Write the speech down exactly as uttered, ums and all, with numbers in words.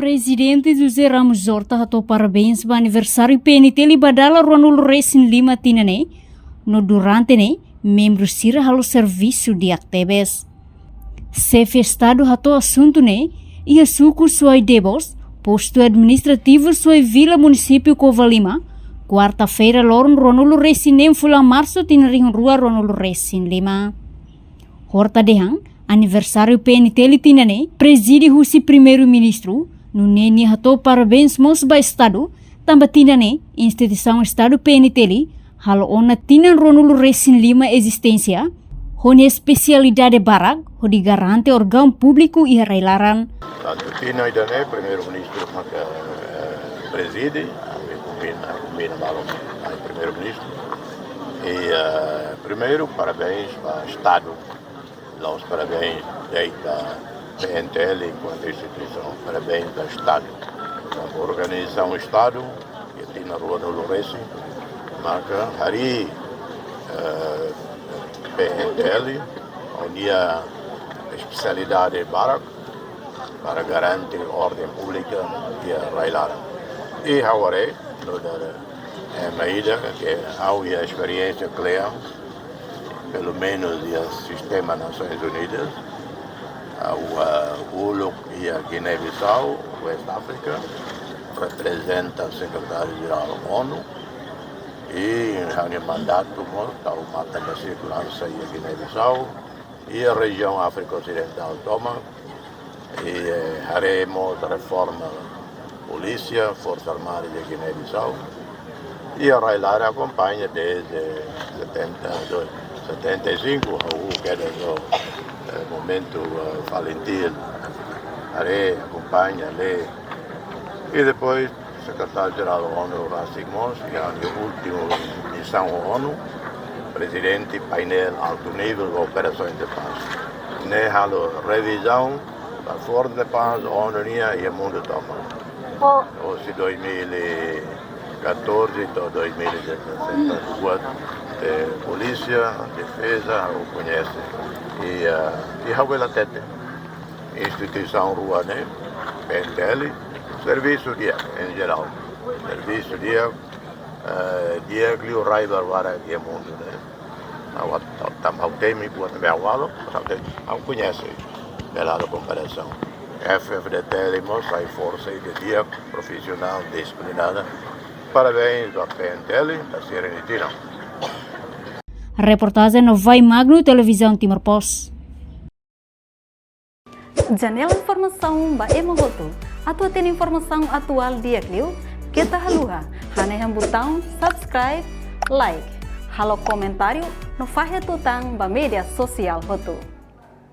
Prezidente José Ramos Horta hato'o parabéns ba aniversáriu P N T L ba dala ruanulu resin lima tinan ne'e, no durante ne'e membru sira halo servisu di'ak tebes. Xefe Estadu hato'o asuntu ne'e iha suku Suai Debos, postu administrativu Suai Vila, munisípiu Covalima, kuarta-feira loron ruanulu resin neen fulan Marsu tinan rihun rua ruanulu resin lima. Horta dehan, aniversáriu P N T L tinan ne'e prezide husi Primeiru-Ministru, nune'e nia hato'o parabéns mós ba Estadu, tanba tinan ne'e instituisaun Estadu P N T L halo ona tinan ruanulu resin lima ezisténsia, ho nia espesialidade barak hodi garante órgaun públiku iha rai-laran. Tantu tinan ida-ne'e Primeiru-Ministru maka, eh, prezide, ami konbina, konbina malu mai Primeiru-Ministru. I, eh, primeiru, parabéns ba Estadu. La'ós parabéns de'it ba P N T L enkuantu instituisaun, parabéns ba Estadu. Tanba organizasaun Estadu, iha tinan ruanulu resin, maka harii, eh, P N T L, ho nia espesialidade barak, para garante orden públika iha rai-laran. I ha'u haree, nu'udar ema ida ke ha'u iha esperiénsia kle'an, pelumenus iha sistema Nasoins Unidas, ha'u, ah, uluk iha Giné-Bisau, West Africa, reprezenta Sekretáriu-Jerál ONU, i ha'u-nia mandatu mós tau matan ba seguransa iha Giné-Bisau, iha rejiaun Áfrika Osidentál tomak, i, eh, haree mós reforma polísia, Forsa Armada de Giné-Bisau. I rai-laran akompaña desde setenta, do, setenta e cinco, ha'u kedas to'o, eh, momentu, eh, FALINTIL. Haree, akompaña, lee. I depois, Sekretáriu-Jerál ONU rasik mós, iha nia últimu misaun ONU, prezidente Painel Altu Nivel Operasoins de Paz. Ne'e halo revizaun ba Forsa de Paz ONU nian iha mundu tomak. Husi dois mil e catorze to'o dois mil e dezassete, buat, eh, polísia, defeza, ha'u koñese. I, ah, i ha'u bele hatete, instituisaun rua ne'e, P N T L, servisu di'ak, em geral. Servisu di'ak, eh, di'ak liu rai barak-barak iha mundu ne'e. Ha'u, ha'u, ha'u temi buat ne'ebé ha'u halo, ha'u temi, ha'u koñese. Bele halo komparasaun. F F D T L mós sai forsa ida di'ak, profisionál, disiplinada. Parabéns ba P N T L, ba sira-nia tinan. Reportajen Novai Magno, Televizaun Timor Post. Janela informasaun ba ema hotu. Atu hatene informasaun atuál di'ak liu, keta haluha hanehan butaun subscribe, like, halo komentáriu, no fahe tutan ba média sosiál hotu.